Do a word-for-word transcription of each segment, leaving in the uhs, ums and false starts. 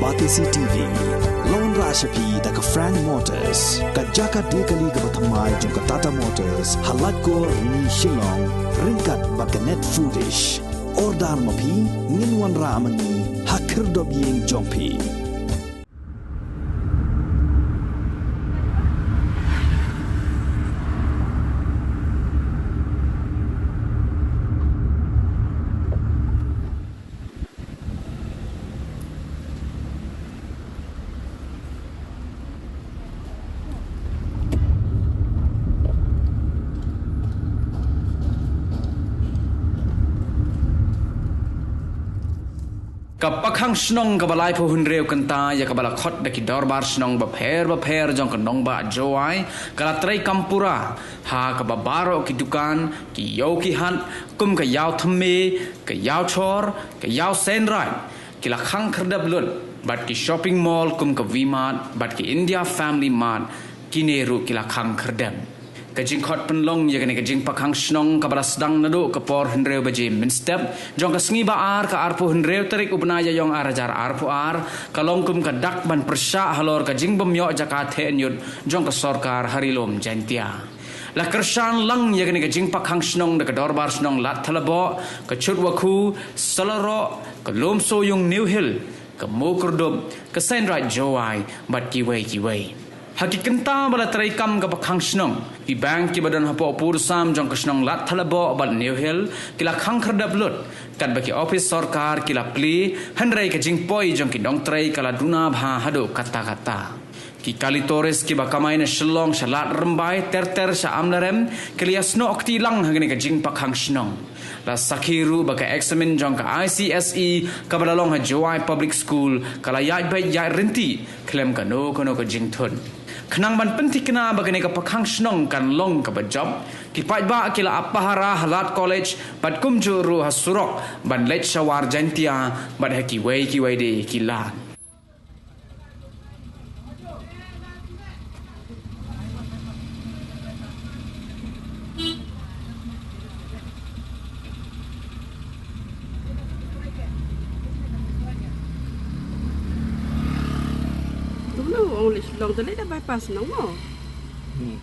R T C T V, la wanrah sha phi da ka Frank Motors, ka jaka die kali kaba thymmai jong ka Tata Motors, ha Laitkor Rni Shillong, ryngkat bad ka Net Foodish. Order ma phi, ngin wanrah ma ngi ha khyrdop ïing jong phi. Ka pakhang shnong kaba laiphew hynriew kynta ïa kaba la khot da ki dorbar shnong bapher bapher jong ka nongbah Jowai, ka la trei kam pura, ha kaba baroh ki dukan, ki ïew ki hat, kum ka ïew thymme, ka ïew chor, ka ïew seinraij, ki la khang khyrdep lut, bad ki shopping mall kum ka V-Mart, bad ki India Family Mart, kine ruh ki la khang khyrdep. Ka jingkhot pynlong ïa kane ka jingpakhang shnong kaba la sdang naduh ka por hynriew baje mynstep jong ka sngi ba ar, ka arphew hynriew tarik u bnai Ïaïong ar hajar arphew ar, ka long kum ka dak ban pyrshah halor ka jingbym ïoh jaka theh ñiut jong ka sorkar ha Ri Lum Jaiñtia. La kyrshan lang ïa kane ka jingpakhang shnong da ka dorbar shnong Ladthadlaboh, ka Chutwakhu, Salaroh, ka Lumsohïung New Hill, ka Mukyrdup, ka Seinraij Jowai, bad kiwei kiwei. Ha ki kynta ba la trei kam ka pakhang shnong, ki bank kiba don hapoh pud sam jong ka shnong Ladthadlaboh bad New Hill, ki la khang khyrdep lut, katba ki ophis sorkar ki la plie, hynrei ka jingpoi jong ki nongtrei ka la duna bha haduh katta katta. Ki kali tourist kiba kamai na Shillong sha Lad Rymbai ter ter sha Amlarem, ki la ïasnoh kti lang ha kane ka jingpakhang shnong. La sakhi ruh ba ka eksamin jong ka I C S E kaba la long ha Jowai Public School ka la ïaid beit ïaid ryntih khlem kano kano ka jingthut. Khnang ban pynthikna ba kane ka pakhang shnong kan long kaba jop, ki paidbah ki la ap pahara ha Lad College bad kumjuh ruh ha surok ban leit sha War Jaiñtia bad ha kiwei kiwei de ki lad. Kumno ong leh Shillong te leh da bypass nang mo. Hmm.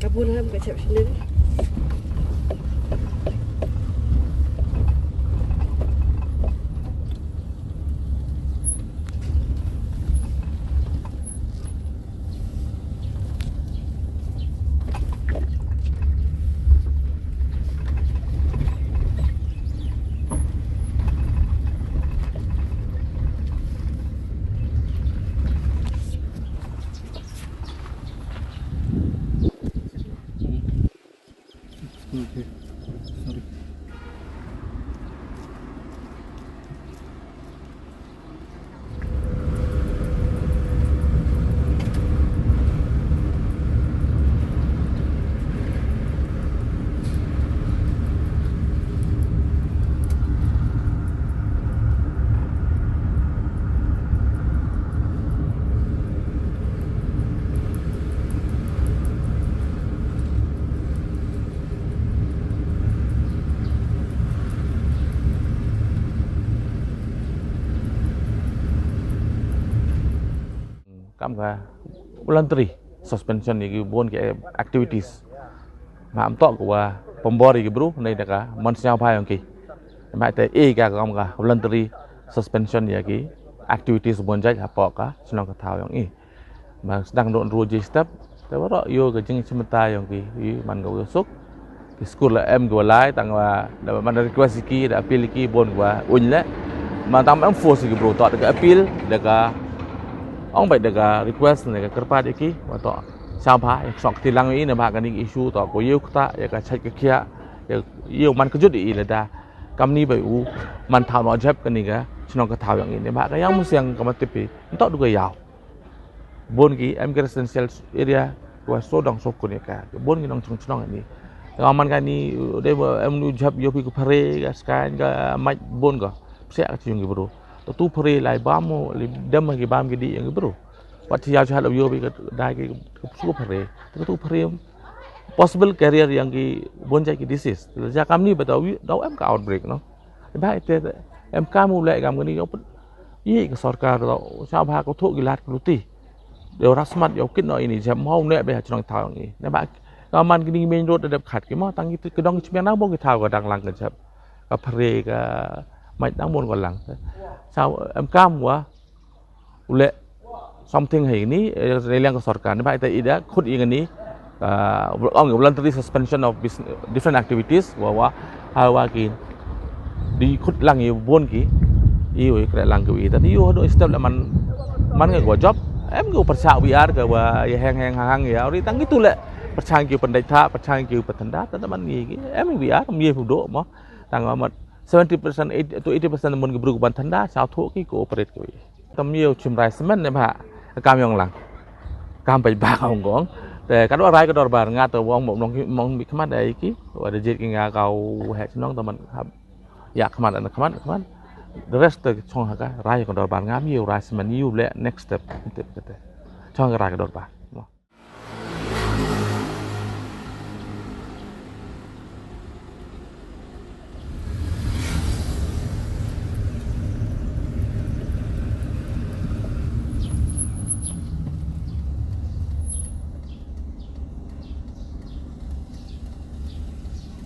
Ka bun ha ka chap sini. Okay. Sorry. Kam ka voluntary suspension ïa ki bun ki activities. Nga am tok wa pynbor ïa ki bru ne da ka mon sngewbha ïong ki. Namar te i ka kam ka voluntary suspension ïa ki activities bun jait hapoh ka shnong ka thaw ïong i. Ba sdang don ruh ji step te baroh ïoh ka jingshimta ïong ki, i man ka u suk. Ki skul la em ki walai tang wa da man request ki da appeal ki bun wa uñ le. Ma tang em force ki bru to da ka appeal da ka ong bai da ka request ne ka kyrpad ïa ki wa to sngewbha ïa ka shong kti lang i ne ba ka ning issue to ko ïoh kta ïa ka chait ka khia ïa ïoh man ka jut i le da kam ni bai u man thaw no jep ka ni ka shnong ka thaw ïong i ne ba ka ïang musiang ka ma tipi ntok du ka ïaw. Bun ki em ki residential area wa so dang so kun ka bun ki nong chung chnong ni. Nga man ka ni de em nu jep ïoh pi ka phare ka skan ka mach bun ka psiak ka chung ki bru. To tu phare lai bam mo li dem ki bam ki di ïong ki bru. Wat ti ïaw cha lo ïoh pi ka dai ki ka su phare. To tu phare possible career ïong ki bun jait ki disease. Te ja kam ni ba daw daw em ka outbreak no. Ba ite em kam u le kam ni ïoh put. Ïa ka sorkar daw sngewbha ko thok ki lad ki luti. Daw rasmat ïoh kit no ini jep mo ne ba ha chnong thaw ni. Ne ba ka man ki ni main road da dep khat ki mo tang ki ki dong ki chmiang na bo ki thaw ka dang lang ka jep. Ka phare ka mach dang bun ka lang. Sa em kam wa u le something hai ni eh, liang ka sorkar ni ba ita ida khut ïa ni ah, voluntary suspension of bus- different activities wa wa ha wa ki di khut lang ïa bun ki ïa u kre lang ki wi ta di ïa u do step la man man nga go job em go pyrshah wi ar ka wa ïa heng heng hang hang ïa ri tang ki tu le pyrshang ki pyndait tha pyrshang ki pythanda ta man ngi ki em wi ar mi hu do mo tang amat seventy percent to eighty percent mun ki bru ban thanda sa thu ki ko operate ki wi. Tam ïew chim rai semen ne ba kam ïong lang. Kam pai ba ka ong kong. Te ka dor rai ka dor bar nga to wong mong mong bi khmat ai ki. Wa da jit ki nga ka u he chnong taman hap. Ya khmat an khmat khmat. The rest te chong ha ka rai ka dor bar nga mi rai semen ïew le next step tip kete. Chong ka rai ka dor bar.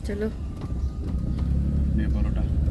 Chalo. Ne baroda.